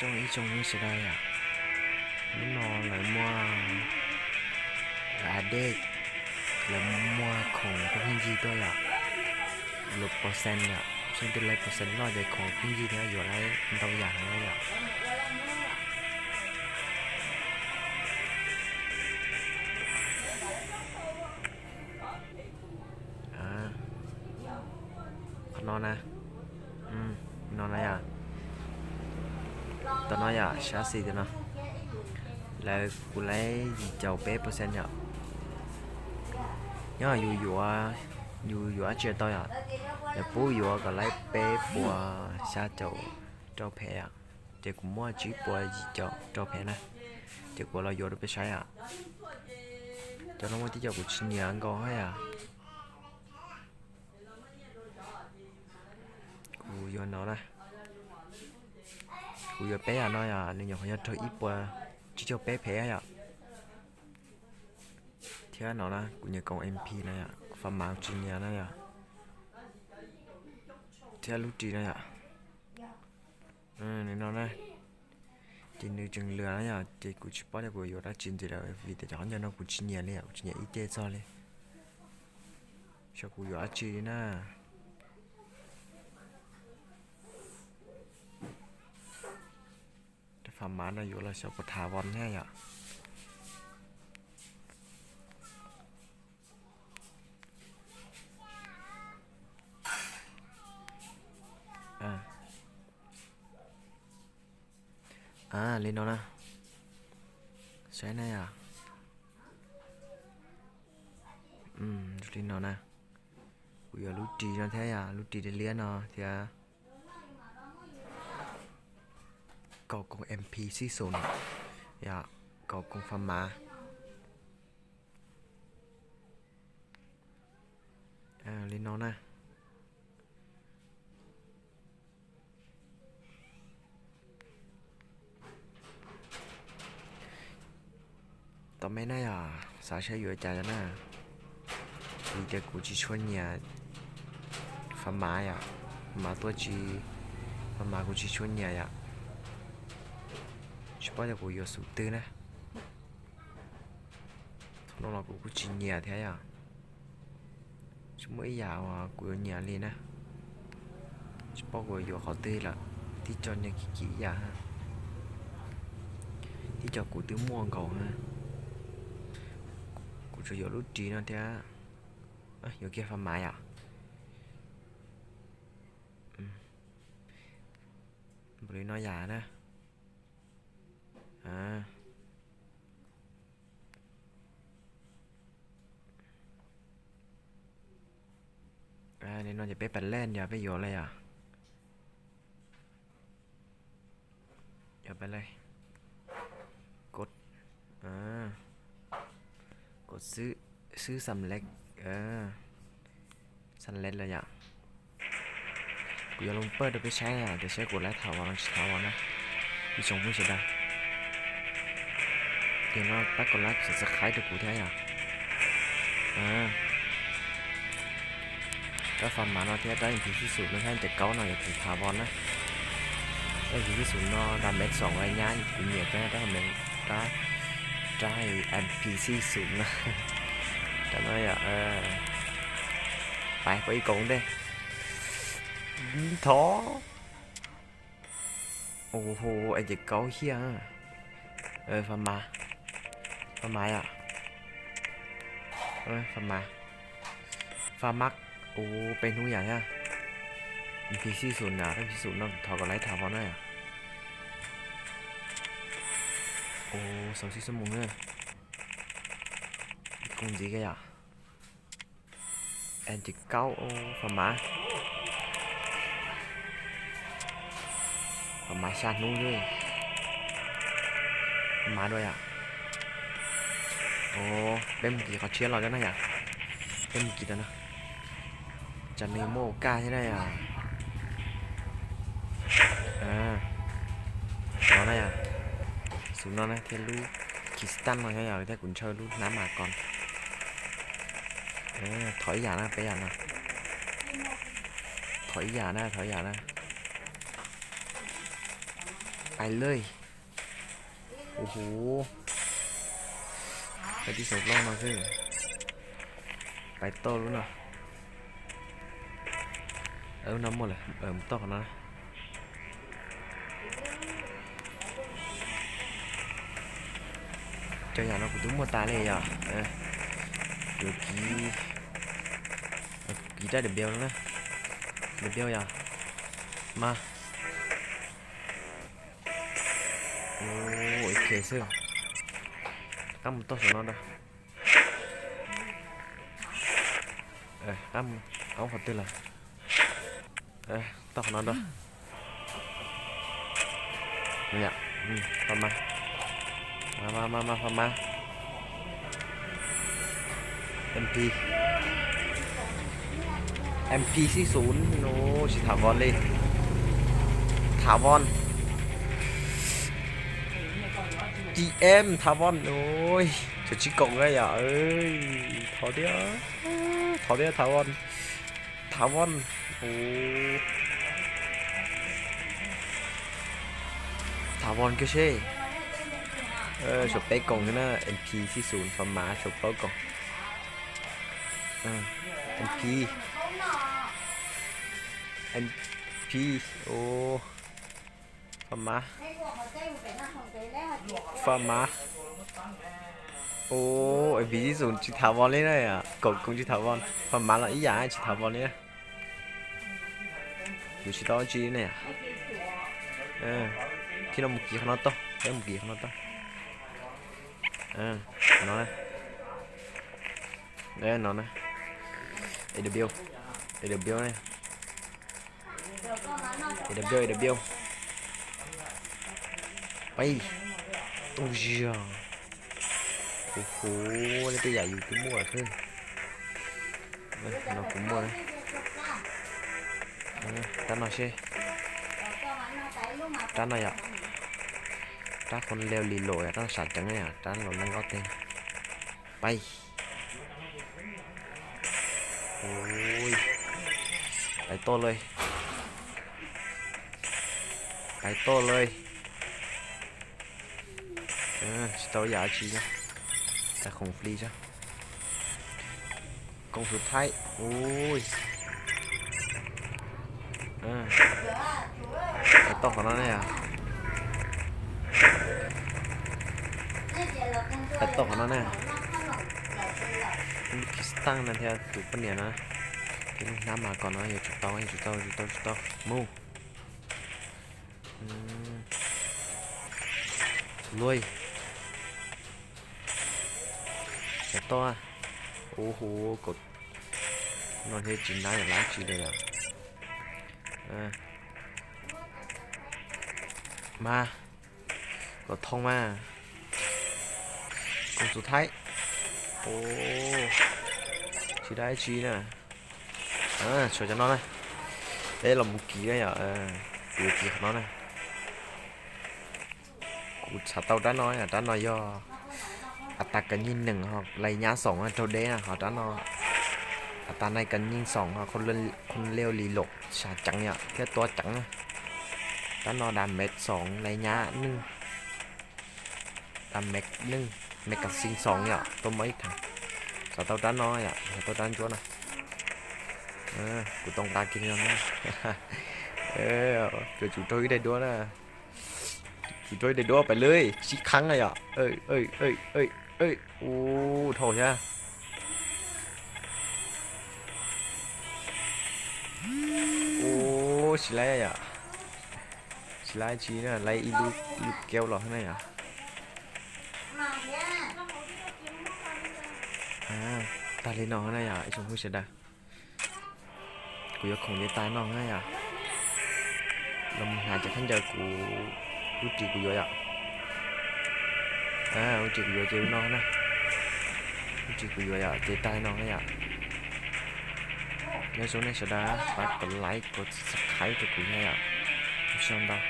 Tsoom ib tsoom phooj ywg sawv daws yom, hnub no lawv muaj, lawv update, lawv muaj khoom pheej yig tuaj yom, lub percent yom, tseem twb lawv percent loj ces khoom pheej yig thiab yuav lawv ntau yam heev na yom. Qhov no na, no na yom, tom no yom, sab xis tom no, lawv kuv lawv yim caum peb percent yom. Nyob yus yuav, yus yuav dab tsi tau yom, lawv pub yuav kom lawv peb puas xya caum rau phev yom, ces kuv muaj tsib puas yim caum rau phev na, ces kuv los yuav rau peb saib yom. Cov no muaj tib co kuv tsis nyiam nkaus thiab yom. Kuv yuav no na, kuv yuav peb yam no yom, nws nyuam qhuav yog rau ib puas tsib caug peb phev yom. Thiab no na, kuv nyiam koom M P no yom, fas mas kuv tsis nyiam na yom, thiab lub ris no yom. Nws no na, ces nws tseem lwam na yom, ces kuv tsis paub tias kuv yuav dab tsi ntxiv lawm vim tias cov qhov ncauj no kuv tsis nyiam li, kuv tsis nyiam ib ce txog li. Xyov kuv yuav dab tsi li na. Rab fas mas no yuav los xyov puas thav vos thiab yom. Li no na, saib na yom. Li no na, kuv yuav lub ris no thiab yom, lub ris liab liab no thiab. Kaum koom M P xij xum no, yom, kaum koom fas mas. Li no na. Tom me na yom, xav saib yuav cas na. Vim tias kuv tsis tshua nyiam fas mas yom, fas mas tuaj tsis, fas mas kuv tsis tshua nyiam yom. Tsis paub tias kuv yuav xum twg na. Thaum no los kuv kuj tsis nyiam thiab yom. Tsis muaj ib yam uas kuv yuav nyiam li na. Tsis paub kuv yuav qhov twg lawm, tib co nyiam kim kim ib yam, tib co kuv twb muaj nkaus na. Kuv tsuas yuav lub ris no thiab. Yuav kiag fas mas yom. Npaum li no yam na. Li no ces peb pas lej yog peb yuav li yom. Yuav pas lej, kod, kod xwb, xwb xam lej, xam lej lawm yom. Kuv yuav los pawj rau peb saib tias saib kuv laib thav vos los tsis thav vos na, ib tsoom phooj ywg sawv daws. Ces no pab kov like subscribe rau kuv thiab yom. Rab fas mas no thiab rab M P xij xum no thiab ncaws kaub no yuav tsum thav vos na. Rab M P xij xum no dam mev xoom lawm nyab, kuv nyiam rab, rab, rab M P xij xum no. Rab no yom, pais pab ib koom ntej. Thov. Ua hu, es ces kaub hiaj. Fas mas, fas mas yom. Fas mas, fas mas, ua peb hnub yam thiab. Npis xij xum na, npis xij xum no thov kom laib thav vos na yom. Ua xaus xib xub mus na. Koom ntxiv kiag yom. Es ces kaub, fas mas, fas mas xya hnub xwb. Mas dua yom. Peb mus kis qhov tshiab los na yom. Peb mus kis tau no. Tsam nws muaj ua kaj thiab na yom. No na yom. Xum no na thiab lub kis tag no thiab yom, thiab kuv ntshaw lub hnab mas ko. Thov ib yam na, peb yam no. Thov ib yam na, thov ib yam na. Pais lawm. Ua hu, pais tib xaus plaub no xwb. Pais toj lub no. Lub no muaj lawm, mus toj qhov no. Cov yam no kuv twb muaj tas li yom. Kuv kiv, kiv rab W no na. W yom. Mas Ua, ib ke xwb. Qab mus toj saum no da. Qab mus, qab qhov twg lawm? Toj qhov no da. Fab mas, fab mas, fab mas. MP, MP xib xum no tsis tham von li. Tham von. GM tham von. Ui, cov tsis koom na yom. Thov thiab, thov thiab tham von. Tham von. Tham von kiag seb. Suav peb koom xwb na, MP xib xum, fab mas suav plaub koom. MP, MP, o, fab mas, fab mas. O, MP xib xum tsis tham von li na, koom koom tsis tham von, fab mas los ib yam tsis tham von li na. Yuav tsis tau dab tsi ne. Thiab no mus kiv qhov no toj, peb mus kiv qhov no toj. No, no na, AW, AW ne. AW, AW. Peb, tooj zig. Kuv, kuv, nej tej yam yus twb muaj xwb. No kuv muaj. Rab no seb. Rab no yom. Rab qhov leo li los yom, rab no sam ceev yom, rab los neeg ob teg. Peb. Pais toj lawm. Pais toj lawm. Tsis tau yam dab tsi, tag khoom fli xwb. Koom xus thaib. Ui, pais toj qhov no ne yom. Pais toj qhov no ne. Lub Kis Tag no thiab tus poj niam no, tus hnab mas kom no yuav tsum tau, yuav tsum tau, yuav tsum tau, tsum tau mus. Luaj, pais toj. Ua hu, kom no thiab tsis nab yam lab tsi li yom. Mas, kom thoo mas. Koom xus thaib. Tsis dab tsi na. Tshuav cov no na. Peb los mus kiv na yom. Kuv yuav kiv qhov no na. Kuv txhav tau rab no, rab no yog a tas kas nyij nees ho lais nyab xoom raug deb na, ho rab no a tas nais kas nyij xoom ho qhov leo li los sam ceev yom thiab tua ceev na. Rab no dam mev xoom lais nyab neej, dam mev neej, mev kas xis xoom yom, tua muaj ib theem. Txhav tau rab no yom, txhav tau rab ntsuab no. Kuv tau nqa kiag no na. Yuav tsum raug ib daim duab na. Tsum raug ib daim duab pais lawm, sib kheeb na yom. Ub, dhau thiab. Ub, tsis laib yom. Tsis laib tsi na, laib ib lub, ib lub keo los na yom. Tag li no na yom ib tsoom phooj ywg sawv daws. Kuv yuav khoom ces tag no na yom. Los mus hnav cov khaub ncaws kuv, lub ris kuv yuav yom. Lub ris kuv yuav ces ua no na. Lub ris kuv yuav yom ces tag li no na yom. Nyob zoo nej sawv daws pab kom like kom subscribe rau kuv na yom. Ua tsaug ntau.